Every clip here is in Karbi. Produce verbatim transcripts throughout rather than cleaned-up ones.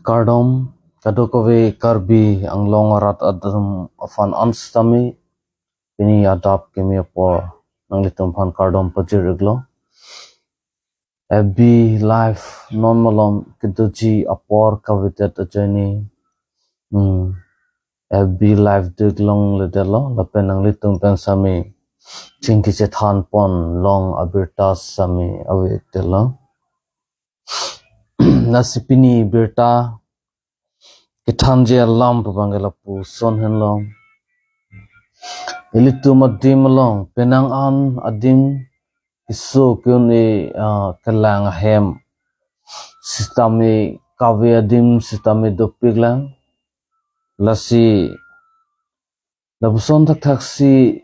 Kardom, kadokave Karbi Anglong arat atum aphan an sitame, pini adap kimi apor nanglitum aphan kardom pajir-iklo. F B Live non malom kedoji apor kavedet ajoine, hmm, F B Live dik longledetlo, lapen nanglitum pen sitame chingki chethan pon long abirta sitame avedetlo. Lasi pini birta kethanji alam pu abangke lapuson henlo. Ilitum adim along, penang an adim keso ke-un-e, ah, kelang ahem sitame kave adim sitame dopiklang. Lasi lapuson thakthaksi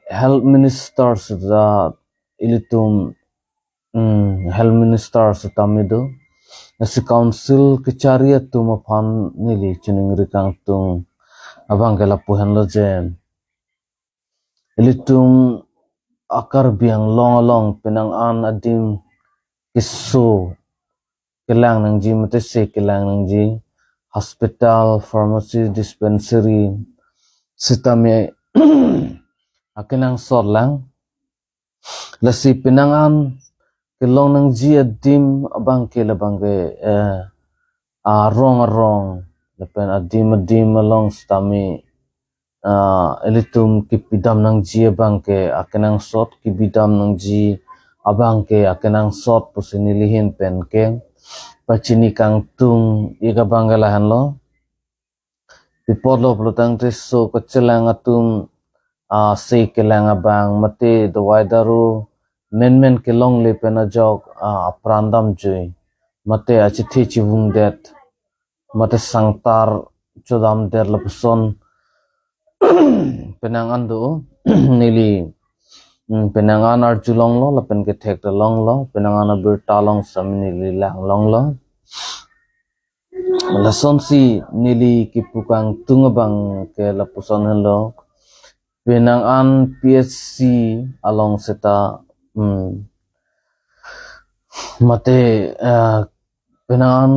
Health Minister seta ilitum, hmm, Health Minister sitame do. Lasi Council kechari atum aphan neli chiningri kangtung abangke lapu henlo je, ilitum a-Karbi Anglong along penang an adim keso kelang nangji mate se kelang nangji hospital, pharmacy, dispensary sitame akenangsot lang. Lasi penang an kelong nangji adim abangke labangke, eh, arong arong lapen adim adim along sitame, ah, ilitum kipidam nangji abangke akenangsot, kipidam nangji abangke akenangsot pusi neli ahin pen ke pachini kangtung-ik abangke lahenlo. Pi apotlo pulotangte so kachelang atum, ah, se kelang abang mate dawai daru menmen kelongle pen ajok, ah, apran damjui mate achethe chivungdet mate sangtar chodamdet lapuson penang an do. Neli, hmm, penang an arjulonglo lapen kethekta longlo, penang an abirta along sitame neli langlonglo. Lasonsi neli kipu kangtung abangke lapuson henlo. Penang an P H C along seta, hmm, mate, eh, penang an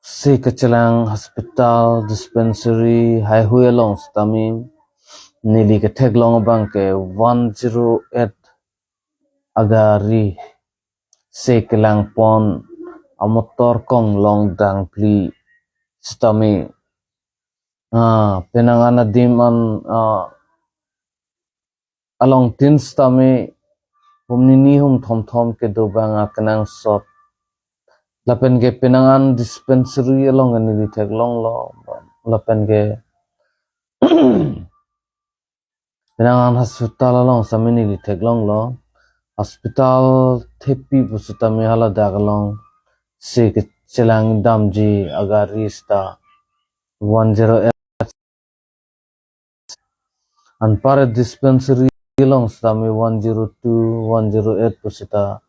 se kachelang hospital, dispensary, haihui along sitame neli ketheklong abangke one zero eight agari se kelang pon amotor konglong dangphli sitame, ah, penang an adim an, ah, along tin sitame hum nini hum thomthom kedo abang akenangsot. Lapen ke penang an dispensary along ke neli theklonglo. Lapen ke penang an hospital along sitame neli theklonglo. Hospital thepi pusitame haladak along se kechelang damji agari seta one zero eight. Anpar dispensary along sitame one zero two, one zero eight pusita